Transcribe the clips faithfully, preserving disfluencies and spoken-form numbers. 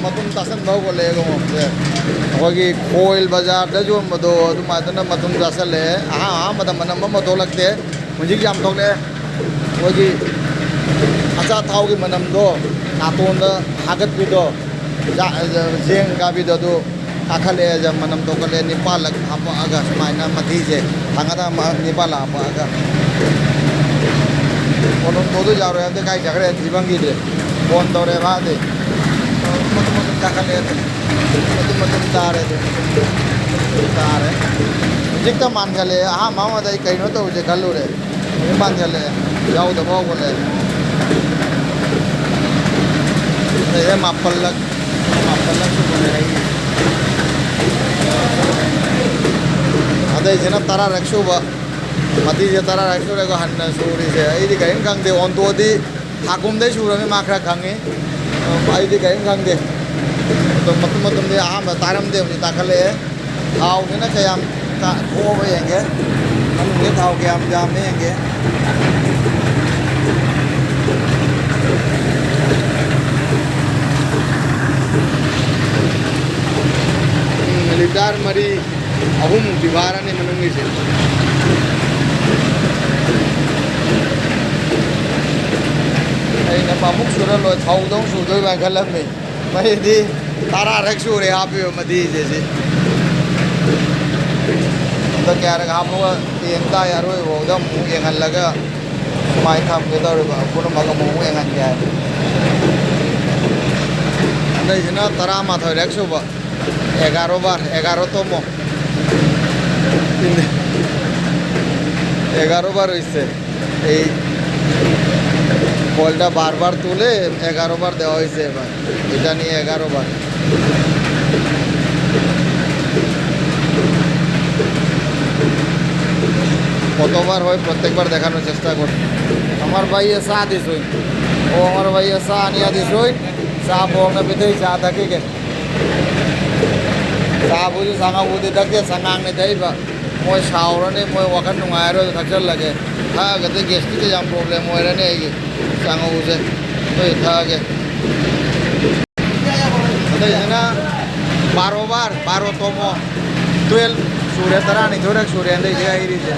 ꯃꯇꯨꯝ ꯇꯥꯁꯟꯕ ꯍꯧꯒꯠꯂꯛꯑꯦ ꯈꯣꯡꯎꯞꯁꯦ꯫ ꯑꯩꯈꯣꯏꯒꯤ ꯈꯣꯏꯜ ꯕꯖꯥꯔꯗ ꯌꯣꯟꯕꯗꯣ ꯑꯗꯨꯃꯥꯏꯅꯅ ꯃꯇꯨꯝ ꯆꯥꯁꯜꯂꯛꯑꯦ꯫ ꯑꯍꯥꯟ ꯑꯍꯥꯟꯕꯗ ꯃꯅꯝ ꯑꯃ ꯊꯣꯛꯂꯛꯇꯦ, ꯍꯧꯖꯤꯛ ꯌꯥꯝ ꯊꯣꯛꯂꯛꯑꯦ꯫ ꯑꯩꯈꯣꯏꯒꯤ ꯑꯆꯥꯊꯥꯎꯒꯤ ꯃꯅꯝꯗꯣ, ꯅꯥꯇꯣꯟꯗ ꯍꯥꯒꯠꯄꯤꯗꯣ, ꯆꯥ-, ꯆꯦꯡ ꯀꯥꯕꯤꯗꯣ, ꯑꯗꯨ ꯀꯥꯈꯠꯂꯛꯑꯦ꯫ ꯃꯅꯝ ꯊꯣꯛꯀꯠꯂꯦ꯫ ꯅꯤꯄꯥꯜꯂꯛ ꯍꯥꯄꯛꯑꯒ ꯁꯨꯃꯥꯏꯅ ꯃꯊꯤꯁꯦ ꯊꯥꯡꯒꯗ ꯑꯃ ꯅꯤꯄꯥꯜꯂꯛ ꯍꯥꯄꯛꯑꯒ, ꯀꯣꯟꯊꯣꯡ ꯇꯧꯗꯣꯏ ꯌꯥꯔꯣꯏ ꯍꯥꯏꯕꯗꯤ ꯀꯥꯏ ꯆꯠꯈ꯭ꯔꯦ ꯊꯤ ꯐꯪꯈꯤꯗ꯭ꯔꯦ꯫ ꯐꯣꯟ ꯇꯧꯔꯦ ꯃꯥꯗꯤ꯫ ꯃꯇꯨꯝ ꯃꯇꯨꯝ ꯀꯥꯈꯠꯂꯛꯑꯦ ꯑꯗꯨ꯫ ꯃꯇꯨꯝ ꯃꯇꯨꯝ ꯇꯥꯔꯦ ꯑꯗꯨ꯫ ꯇꯥꯔꯦ꯫ ꯍꯧꯖꯤꯛꯇ ꯃꯥꯟꯈꯠꯂꯛꯑꯦ꯫ ꯑꯍꯥꯟꯕ ꯑꯃꯗ ꯑꯩ ꯀꯩꯅꯣ ꯇꯧꯁꯦ ꯈꯜꯂꯨꯔꯦ꯫ ꯍꯧꯖꯤꯛ ꯃꯥꯟꯈꯠꯂꯛꯑꯦ꯫ ꯌꯥꯎꯗꯕ ꯍꯧꯒꯠꯂꯛꯑꯦ꯫ ꯑꯩꯁꯦ ꯃꯥꯄꯜꯂꯛ, ꯃꯥꯄꯜꯂꯛ ꯁꯨꯕꯅꯦ ꯑꯩꯒꯤ꯫ ꯑꯗꯩꯁꯤꯅ ꯇꯔꯥꯔꯛ ꯁꯨꯕ꯫ ꯃꯊꯤꯁꯦ ꯇꯔꯥꯔꯛ ꯁꯨꯔꯦꯀꯣ ꯍꯟꯅ ꯁꯨꯔꯤꯁꯦ꯫ ꯑꯩꯗꯤ ꯀꯔꯤꯝ ꯈꯪꯗꯦ꯫ ꯑꯣꯟꯊꯣꯛꯑꯗꯤ ꯊꯥ ꯀꯨꯝꯗꯩ ꯁꯨꯔꯕꯅꯤ ꯃꯥ ꯈꯔ ꯈꯪꯉꯤ꯫ ꯑꯩꯗꯤ ꯀꯔꯤꯝ ꯈꯪꯗꯦ꯫ ꯑꯗꯣ ꯃꯇꯨꯝ ꯃꯇꯨꯝꯗꯤ ꯑꯍꯥꯟꯕ ꯇꯥꯔꯝꯗꯦ, ꯍꯧꯖꯤꯛ ꯇꯥꯈꯠꯂꯛꯑꯦ꯫ ꯊꯥꯎꯁꯤꯅ ꯀꯌꯥꯝ ꯀꯥ-, ꯊꯣꯛꯑꯕ ꯌꯦꯡꯒꯦ꯫ ꯃꯅꯨꯡꯗ ꯊꯥꯎ ꯀꯌꯥꯝ ꯌꯥꯝꯃꯦ ꯌꯦꯡꯒꯦ꯫ ꯎꯝ, ꯂꯤꯇꯔ ꯃꯔꯤ, ꯑꯍꯨꯝꯃꯨꯛꯇꯤ ꯐꯥꯔꯅꯤ ꯃꯅꯨꯡꯒꯤꯁꯦ꯫ ꯑꯩꯅ ꯑꯃꯨꯛ ꯁꯨꯔ ꯂꯣꯏ ꯊꯥꯎꯗꯧ ꯁꯨꯗꯣꯏ ꯃꯥꯏ ꯈꯜꯂꯝꯃꯤ꯫ ꯃꯩꯗꯤ ꯇꯔꯥꯔꯛ ꯁꯨꯔꯦ ꯍꯥꯞꯄꯤꯕ ꯃꯊꯤꯁꯦ ꯁꯤ꯫ ꯑꯗꯣ ꯀꯌꯥꯔꯛ ꯍꯥꯞꯄꯒ ꯌꯦꯡ ꯇꯥꯏ, ꯑꯔꯣꯏꯕ ꯐꯥꯎꯗ ꯑꯃꯨꯛ ꯌꯦꯡꯍꯜꯂꯒ ꯁꯨꯃꯥꯏꯅ ꯊꯝꯒꯦ ꯇꯧꯔꯤꯕ, ꯄꯨꯝꯅꯃꯛ ꯑꯃꯨꯛ ꯑꯃꯨꯛ ꯌꯦꯡꯍꯟꯒꯦ ꯍꯥꯏꯕ꯫ ꯑꯗꯩꯁꯤꯅ ꯇꯔꯥꯃꯥꯊꯣꯏꯔꯛ ꯁꯨꯕ, ꯑꯦꯒꯥꯔꯣ ꯕꯥꯔ, ꯑꯦꯒꯥꯔꯣ ꯇꯣꯃꯣ꯫ এগারো বার হইছে। এই বলটা বারবার তুলে এগারো বার দেওয়া হয়েছে এবার। এটা নিয়ে এগারো বার। কতবার হয় প্রত্যেকবার দেখানোর চেষ্টা করি। আমার ভাইয়ে চা দিছইন। ও আমার ভাইয়ে চা আনিয়া দিছইন। চা বলনা পিঠেই চা থাকে কেন? ꯆꯥꯕꯨꯗꯤ ꯁꯉꯥꯎꯕꯨꯗꯤ ꯊꯛꯇꯦ, ꯁꯉꯥꯡꯅꯤ ꯊꯛꯏꯕ꯫ ꯃꯣꯏ ꯁꯥꯎꯔꯅꯤ, ꯃꯣꯏ ꯋꯥꯈꯜ ꯅꯨꯡꯉꯥꯏꯔꯣꯏ ꯊꯛꯆꯜꯂꯒꯦ꯫ ꯊꯛꯑꯒꯗꯤ ꯒꯦꯁꯇ꯭ꯔꯤꯛꯇ ꯌꯥꯝ ꯄ꯭ꯔꯣꯕ꯭ꯂꯦꯝ ꯑꯣꯏꯔꯅꯤ ꯑꯩꯒꯤ꯫ ꯆꯥꯉꯧꯁꯦ ꯑꯩꯈꯣꯏ ꯊꯛꯑꯒꯦ꯫ ꯁꯤꯅ ꯕꯥꯔꯣ ꯕꯥꯔ, ꯕꯥꯔꯣ ꯇꯣꯃꯣ, ꯇꯨꯌꯦꯜꯞ ꯁꯨꯔꯦ, ꯇꯔꯥꯅꯤꯊꯣꯏꯔꯛ ꯁꯨꯔꯦ ꯍꯟꯗꯛ ꯏꯁꯤꯡ ꯍꯩꯔꯤꯁꯦ꯫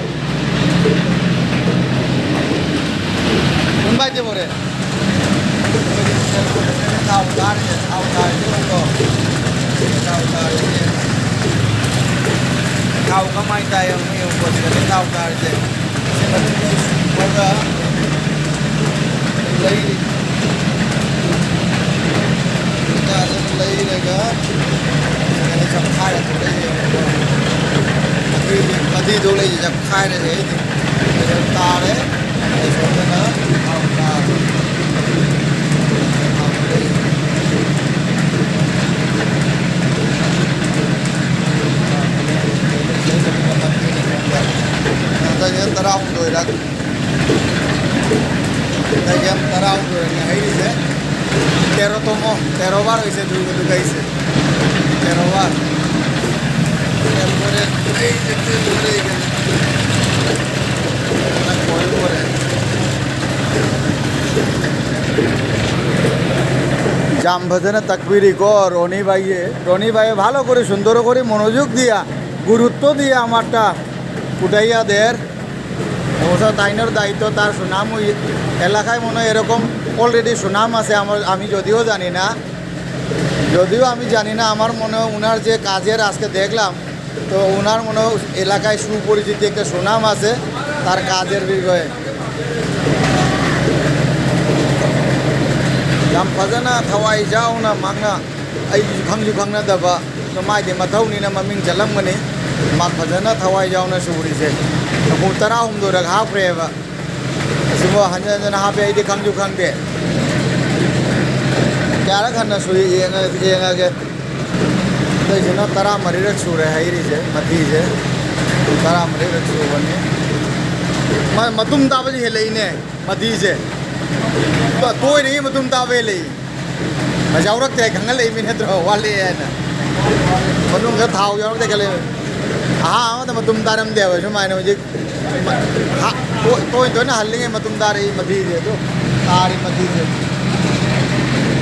ꯊꯥꯎ ꯊꯥꯔꯤꯁꯦ, ꯊꯥꯎ ꯊꯥꯔꯤꯁꯦ, ꯊꯥꯎ ꯊꯥꯔꯤꯁꯦ꯫ ꯊꯥꯎ ꯀꯃꯥꯏꯅ ꯇꯥꯏ ꯌꯦꯡꯉꯨ, ꯌꯦꯡꯉꯨꯀꯣ, ꯁꯤꯗꯗꯤ ꯊꯥꯎ ꯊꯥꯔꯤꯁꯦ꯫ ꯁꯤ ꯃꯇꯨꯡꯗ ꯁꯨꯔꯒ ꯂꯩ-, ꯂꯩꯔꯒ ꯁꯤꯗ ꯆꯞꯈꯥꯏꯔ ꯊꯣꯛꯂꯛꯑꯦ ꯌꯦꯡꯉꯨꯀꯣ꯫ ꯑꯗꯨꯏꯗꯤ ꯃꯗꯤꯗꯣ ꯂꯩꯁꯦ ꯆꯞꯈꯥꯏꯔꯁꯦ ꯑꯩꯗꯤ꯫ ꯇꯥꯔꯦ꯫ ꯑꯩ ꯁꯣꯝꯗꯅ ꯊꯥꯎ ꯊꯥꯔꯦ꯫ ꯉꯁꯥꯏꯁꯦ ꯇꯔꯥꯍꯨꯝꯗꯣꯏꯔꯛ, ꯉꯁꯥꯏꯁꯦ ꯇꯔꯥꯍꯨꯝꯗꯣꯏꯔꯛꯅꯦ ꯍꯩꯔꯤꯁꯦ꯫ ꯇꯦꯔꯣ ꯇꯣꯃꯣ, ꯇꯦꯔꯣ ꯕꯥꯔ ꯑꯣꯏꯁꯦ ꯑꯗꯨꯒ ꯑꯩꯁꯦ꯫ ꯇꯦꯔꯣ ꯕꯥꯔ꯫ ꯇꯦꯔꯣ ꯕꯥꯔ꯫ ꯑꯩꯁꯦ ꯇꯦꯔꯣ ꯕꯥꯔ ꯑꯣꯏꯒꯅꯤ꯫ জাম ভেজে না তাকবিরি কর, রনি ভাইয়ে। রনি ভাইয়ে ভালো করে, সুন্দর করে মনোযোগ দিয়া, গুরুত্ব দিয়া আমারটা ফুটাইয়া দের। অবশ্য তাইনের দায়িত্ব, তার সুনাম ওই এলাকায় মনে হয় এরকম already সুনাম আছে, আমার, আমি যদিও জানি না, যদিও আমি জানি না, আমার মনে হয় ওনার যে কাজের আজকে দেখলাম, তো ওনার মনে হয় এলাকায় সুপরিচিত একটা সুনাম আছে তার কাজের বিষয়ে। ꯌꯥꯝ ꯐꯖꯅ ꯊꯋꯥꯏ ꯌꯥꯎꯅ ꯃꯍꯥꯛꯅ ꯑꯩꯒꯤꯁꯨ ꯈꯪꯁꯨ ꯈꯪꯅꯗꯕ, ꯑꯗꯣ ꯃꯥꯏꯗꯤ ꯃꯊꯧꯅꯤꯅ ꯃꯃꯤꯡ ꯆꯠꯂꯝꯒꯅꯤ꯫ ꯃꯥ ꯐꯖꯅ ꯊꯋꯥꯏ ꯌꯥꯎꯅ ꯁꯨꯔꯤꯁꯦ꯫ ꯃꯄꯨꯡ ꯇꯔꯥꯍꯨꯝꯗꯣꯏꯔꯛ ꯍꯥꯞꯈ꯭ꯔꯦꯕ꯫ ꯑꯁꯤꯕꯨ ꯍꯟꯖꯟ ꯍꯟꯖꯟ ꯍꯥꯞꯄꯦ, ꯑꯩꯗꯤ ꯈꯪꯁꯨ ꯈꯪꯗꯦ꯫ ꯀꯌꯥꯔꯛ ꯍꯟꯅ ꯁꯨꯏ ꯌꯦꯡꯉ-, ꯌꯦꯡꯉꯒꯦ꯫ ꯑꯇꯩꯁꯤꯅ ꯇꯔꯥꯃꯔꯤꯔꯛ ꯁꯨꯔꯦ ꯍꯩꯔꯤꯁꯦ, ꯃꯊꯤꯁꯦ꯫ ꯇꯔꯥꯃꯔꯤꯔꯛ ꯁꯨꯕꯅꯤ꯫ ꯃꯥ ꯃꯇꯨꯝ ꯇꯥꯕꯁꯦ ꯍꯦꯜꯂꯛꯏꯅꯦ, ꯃꯊꯤꯁꯦ꯫ ꯇꯣꯏꯔꯤꯉꯩ ꯃꯇꯨꯝ ꯇꯥꯕ ꯍꯦꯜꯂꯛꯏ꯫ ꯃꯁꯤ ꯌꯥꯎꯔꯛꯇ꯭ꯔꯦ ꯈꯪꯍꯜꯂꯛꯏ ꯃꯤ ꯅꯠꯇ꯭ꯔꯣ? ꯋꯥꯠꯂꯤ ꯍꯥꯏꯅ꯫ ꯃꯅꯨꯡꯗ ꯊꯥꯎ ꯌꯥꯎꯔꯛꯇꯦ ꯈꯜꯂꯦ꯫ ꯑꯍꯥ, ꯑꯃꯗ ꯃꯇꯨꯝ ꯇꯥꯔꯝꯗꯦꯕ꯫ ꯁꯨꯃꯥꯏꯅ ꯍꯧꯖꯤꯛ ꯍꯥ, ꯇꯣꯏ-, ꯇꯣꯏ ꯇꯣꯏꯅ ꯍꯜꯂꯤꯉꯩ ꯃꯇꯨꯝ ꯇꯥꯔꯛꯏ ꯃꯊꯤꯁꯦ꯫ ꯑꯗꯨ ꯇꯥꯔꯤ ꯃꯊꯤꯁꯦ꯫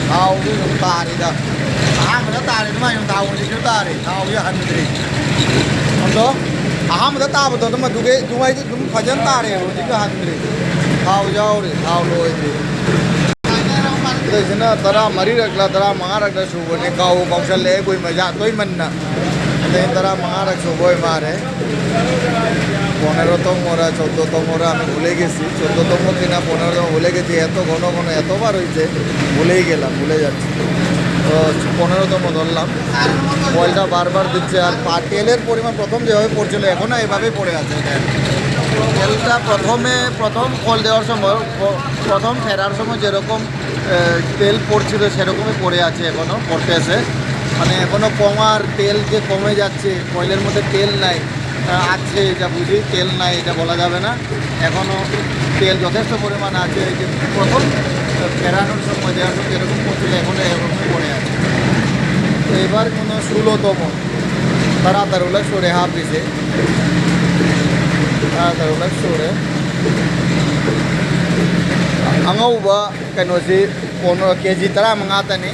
ꯊꯥꯎꯁꯨ ꯑꯗꯨꯝ ꯇꯥꯔꯤꯗ꯫ ꯑꯍꯥꯟꯕꯗ ꯇꯥꯔꯦ ꯑꯗꯨꯃꯥꯏꯅ ꯊꯥꯎ ꯍꯧꯖꯤꯛꯁꯨ ꯇꯥꯔꯦ, ꯊꯥꯎꯁꯦ ꯍꯟꯗ꯭ꯔꯤ꯫ ꯑꯗꯣ ꯑꯍꯥꯟꯕꯗ ꯇꯥꯕꯗꯣ ꯑꯗꯨꯝ ꯑꯗꯨꯒꯩ ꯑꯗꯨꯃꯥꯏꯗꯤ ꯑꯗꯨꯝ ꯐꯖꯅ ꯇꯥꯔꯦ, ꯍꯧꯖꯤꯛꯇꯤ ꯍꯟꯗ꯭ꯔꯤ꯫ ꯊꯥꯎ ꯌꯥꯎꯔꯤ, ꯊꯥꯎ ꯂꯣꯏꯗ꯭ꯔꯤ꯫ ꯑꯗꯩꯁꯤꯅ ꯇꯔꯥ ꯃꯔꯤꯔꯛꯂ ꯇꯔꯥ ꯃꯉꯥꯔꯛꯂ ꯁꯨꯕꯅꯦ, ꯀꯥꯎꯕꯨ ꯀꯥꯎꯁꯜꯂꯛꯑꯦ, ꯀꯨꯏ ꯃꯖꯥ ꯇꯣꯏꯃꯟꯅ꯫ ꯑꯗꯩ ꯇꯔꯥ ꯃꯉꯥꯔꯛ ꯁꯨꯕ ꯑꯣꯏ ꯃꯥꯜꯂꯦ꯫ পনেরোতমরা, চোদ্দতমরা আমি ভুলে গেছি। চোদ্দতম কিনা পনেরোতম ভুলে গেছি। এত ঘন ঘন এতবার হইছে, ভুলেই গেলাম, ভুলে যাচ্ছি। তো পনেরোতম ধরলাম। কলটা বারবার দিচ্ছে, আর পা-, তেলের পরিমাণ প্রথম যেভাবে পড়ছিল, এখনও এভাবেই পড়ে আছে এটা। তেলটা প্রথমে, প্রথম কল দেওয়ার সময়, প-, প্রথম ফেরার সময় যেরকম, আহ, তেল পড়ছিল, সেরকমই পড়ে আছে এখনও, পড়তেছে। মানে, এখনও কমার, তেল যে কমে যাচ্ছে, কয়েলের মধ্যে তেল নাই, আহ, আছে, এটা বুঝি, তেল নাই, এটা বলা যাবে না। এখনও তেল যথেষ্ট পরিমাণ আছে। এই যে প্রথম ফেরানোর সময়, দেওয়ার সময় যেরকম করছিল, এখনও এরকমই পড়ে আছে। তো এবার কোনো ষোলোতম, তাড়াতাড়ি ওলা সরে হাফ দিছে, তাড়াতাড়ি ওলা সরে। ꯑꯉꯧꯕ ꯀꯩꯅꯣꯁꯤ ꯀꯣꯟꯅ ꯀꯦ ꯖꯤ ꯇꯔꯥꯃꯉꯥꯇꯅꯤ꯫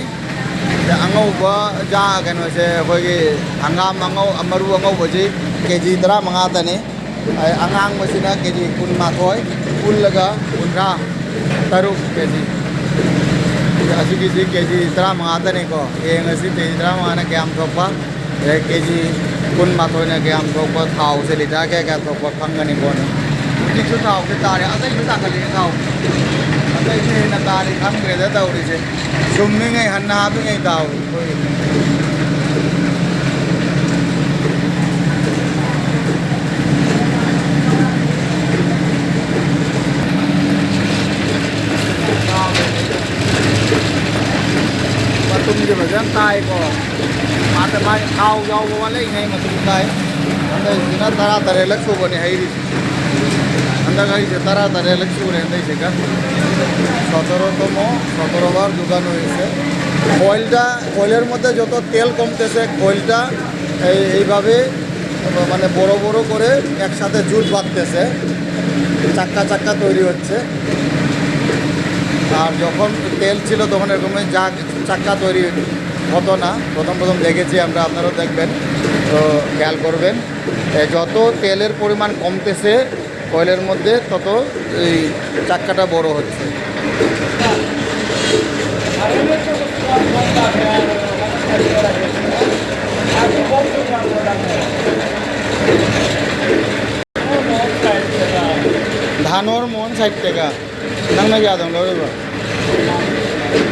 ꯑꯗ ꯑꯉꯧꯕ ꯖꯥ-, ꯀꯩꯅꯣꯁꯦ, ꯑꯩꯈꯣꯏꯒꯤ ꯍꯪꯒꯥꯝ ꯑꯉꯧ-, ꯃꯔꯨ ꯑꯉꯧꯕꯁꯤ ꯀꯦ ꯖꯤ ꯇꯔꯥꯃꯉꯥꯇꯅꯤ꯫ ꯑꯗꯩ ꯑꯉꯥꯡꯕꯁꯤꯅ ꯀꯦ ꯖꯤ ꯀꯨꯟꯃꯥꯊꯣꯏ, ꯀꯨꯜꯂꯒ ꯀꯨꯟꯊ꯭ꯔꯥ, ꯇꯔꯨꯛ ꯀꯦ ꯖꯤ꯫ ꯑꯁꯤꯒꯤꯁꯤ ꯀꯦ ꯖꯤ ꯇꯔꯥꯃꯉꯥꯇꯅꯤꯀꯣ꯫ ꯌꯦꯡꯉꯁꯤ ꯀꯦ ꯖꯤ ꯇꯔꯥꯃꯉꯥꯅ ꯀꯌꯥꯝ ꯊꯣꯛꯄ, ꯑꯗꯩ ꯀꯦ ꯖꯤ ꯀꯨꯟꯃꯥꯊꯣꯏꯅ ꯀꯌꯥꯝ ꯊꯣꯛꯄ, ꯊꯥꯎꯁꯦ ꯂꯤꯇꯔ ꯀꯌꯥ ꯀꯌꯥ ꯊꯣꯛꯄ ꯈꯪꯒꯅꯤꯀꯣ꯫ ꯍꯧꯖꯤꯛꯁꯨ ꯊꯥꯎꯁꯦ ꯇꯥꯔꯦ, ꯑꯇꯩꯁꯨ ꯇꯥꯈꯠꯂꯛꯑꯦ ꯊꯥꯎ꯫ ꯑꯇꯩꯁꯨ ꯍꯦꯟꯅ ꯇꯥꯔꯦ, ꯈꯪꯗ꯭ꯔꯦꯗ ꯇꯧꯔꯤꯁꯦ꯫ ꯁꯨꯝꯃꯤꯉꯩ ꯍꯟꯅ ꯍꯥꯞꯄꯤꯉꯩ ꯇꯥꯎ꯫ ꯃꯇꯨꯝꯁꯦ ꯐꯖꯅ ꯇꯥꯏꯀꯣ꯫ ꯃꯥꯗ ꯃꯥꯏ ꯊꯥꯎ ꯌꯥꯎꯕ ꯋꯥꯠꯂꯛꯏꯉꯩ ꯃꯇꯨꯝ ꯇꯥꯏ꯫ ꯍꯟꯗꯛꯁꯤꯅ ꯇꯔꯥ ꯇꯔꯦꯠꯂꯛ ꯁꯨꯕꯅꯦ ꯍꯩꯔꯤꯁꯦ꯫ ꯍꯟꯗꯛ ꯍꯩꯁꯦ ꯇꯔꯥ ꯇꯔꯦꯠꯂꯛ ꯁꯨꯔꯦ ꯍꯟꯗꯛꯁꯤꯒ꯫ সতেরোতম, সতেরো বার দোকান হয়েছে। কয়েলটা, কয়েলের মধ্যে যত তেল কমতেছে, কয়েলটা এই, এইভাবে মানে বড় বড় করে একসাথে জুট বাঁধতেছে, চাক্কা চাক্কা তৈরি হচ্ছে। আর যখন তেল ছিল তখন এরকম যা চাক্কা তৈরি হতো। হতো না। প্রথম প্রথম দেখেছি আমরা, আপনারাও দেখবেন, তো খেয়াল করবেন। এ, যত তেলের পরিমাণ কমতেছে অয়েলের মধ্যে, তত এই চাক্কাটা বড় হচ্ছে। ধানর মন ষাট টাকা। ꯅꯪꯅ ꯀꯌꯥꯗꯪ ꯂꯧꯔꯤꯕ?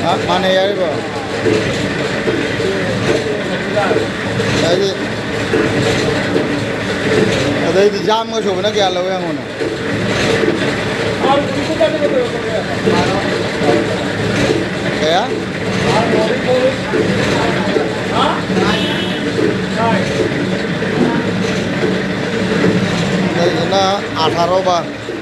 ꯍꯥ? ꯃꯥꯟꯅꯩ ꯍꯥꯏꯔꯤꯕ? ꯑꯗꯩꯗꯤ, ꯑꯗꯩꯗꯤ ꯖꯥꯝꯒ ꯁꯨꯕꯅ ꯀꯌꯥ ꯂꯧꯋꯦ ꯍꯪꯉꯨꯅꯦ꯫ ꯀꯌꯥ? ꯑꯗꯩꯗꯨꯅ ꯑꯥꯊꯥꯔꯣ ꯕꯥ꯫